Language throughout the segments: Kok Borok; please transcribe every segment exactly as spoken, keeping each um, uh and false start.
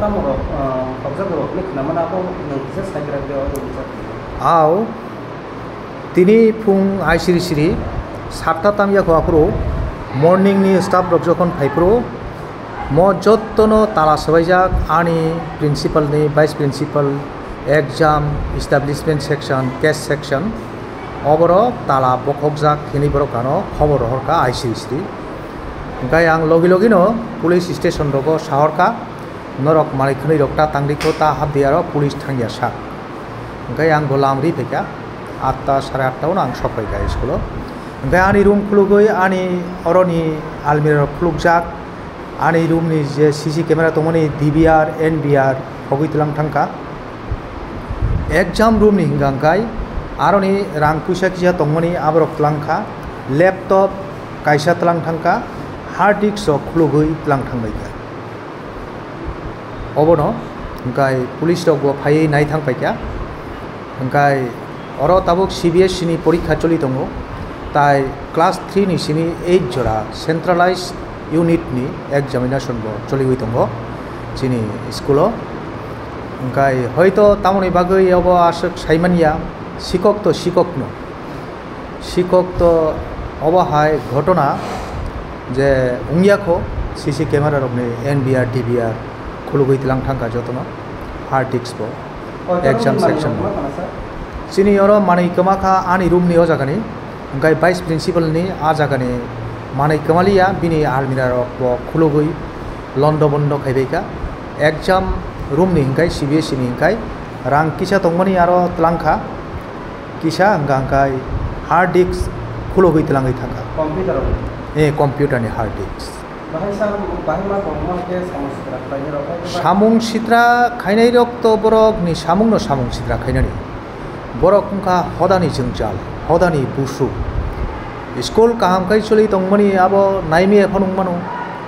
Borok, ah, khobjakrok hinwi khwnamani abo nwng kisa saigra de o rwngsa. Ao, tini phung aisiri siri satta tam yakho aphuru morning ni staff rok jokhon phaiphuru mo jottono tala swbaijak ani principal ni, vice principal, exam, establishment section, cash section, oborok tala bokhokjak hinwi borok ano khobor rohorkha aisiri siri. Hwnkhe ang logi logino police station rogo sahorkha. Norok manwi khwnwi rok ta tangri kho, ta hapdi aro police thangya sak. Hwnkhe ang bo lam ri phaikha, atta sare atta uno ang sok phaikha school o. Hwnkhe ani room khulugwi ani oroni almirah rok khulukjak, ani room ni je C C camera tongmani D V R, N V R hogwi tlang thangkha. Exam room ni hwnkha hwnkhe aroni rang puisa kisa tongmani aborok tlang kha, laptop kaisa tlang thangkha, hard disk rok khulugwi tlang thangbaikha. Obono hwnkhe police rok bo phaiwi nai thang paikha. Hwnkhe oro tabuk C B S E ni porikha choli tongo, tai class three ni simi eight jora centralized unit ni examination bo choliwi tongo chini school o. Hwnkhe hoito tamoni bagwi obo aswk saimanya, sikok to sikokno. Sikok to obo hai ghotona je wngya kho, C C camera rokni N V R, D V R khulugwi tlang thangkha jotono, hard disk bo, exam section bo. Chini oro manwi kwma kha ani room ni o jaga ni, hwnkhe vice principal ni a jaga ni manwi kwmaliya, bini almirah rok bo khulugwi londo bondo khaibaikha. Exam room ni hwnkhe C B S E ni hwnkhe rang kisa tongmani aro tlang kha. Kisa hwnkha hwnkhe hard disk khulugwi twlangwi thangkha. Computer o? Eh, computer ni hard disk. Bahai sa, bahai ma tongma khe samung sitra khlainai rok hai khe ba? Samung sitra khainai rok to borok ni samung no samung sitra khainani. Borok wngkha hodani jwngjal, hodani busu. School kaham khai choli tongmani abo naimaya phano wngmano.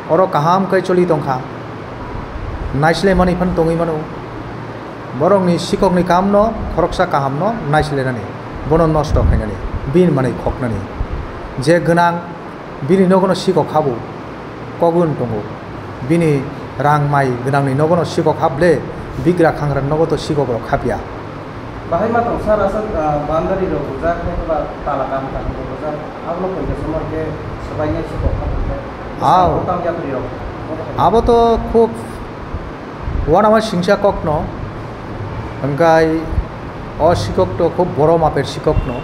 Oro kaham khai choli tongkha. Naisle mani phano tongwi mano. Borokni sikokni kamno khoroksa kahamno naislenani, bono nosto khainani, bini manwi khoknani. Je gwnang, bini nogono sikok habo, kogwi wng tongo. Bini rang mai gwnangni nogono sikok hable, bigra khangrani nogo to sikok rok hapya. Bahai ma tong sir, aswk, ah, boundary rok bujak, hai ba tala kam kam rok bujak, abono poito somor khe swbainai sikok habo khe. Ao. Bwskango tang yapri rok. Abo to khub Uanama singsa kokno, hwnkhe o sikok to khub boro maper sikokno,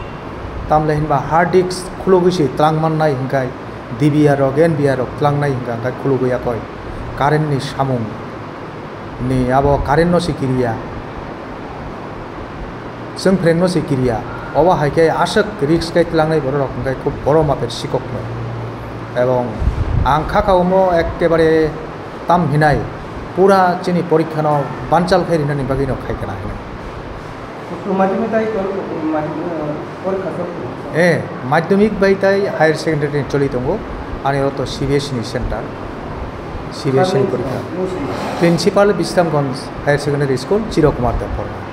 tamle hinba hard disk khulugwi se tlang mannai hwnkhe D V R rok, N V R rok tlangnai hwnkhe, hwnkhe khulugwi yakoi. Current ni samung ni abo current no se kiriya. Chwng phrengno se kiriya. Obo hai khe aswk risk khe tlangnai borok rok hwnkhe khub boro maper sikokno. Ebong ang kha kha omo ekkebare tam hinai pura chini porikha no banchal khai rinani bagwi no khai kana hinai. Madhyamik tai kor-, madhyamik, porikha choli tongo. Eh, madhyamik bai tai higher secondary choli tongo. Ani oro to C B S E ni center. C B S E ni porikha. Principal Bisramganj Higher Secondary School, Chirokumar Debbarma.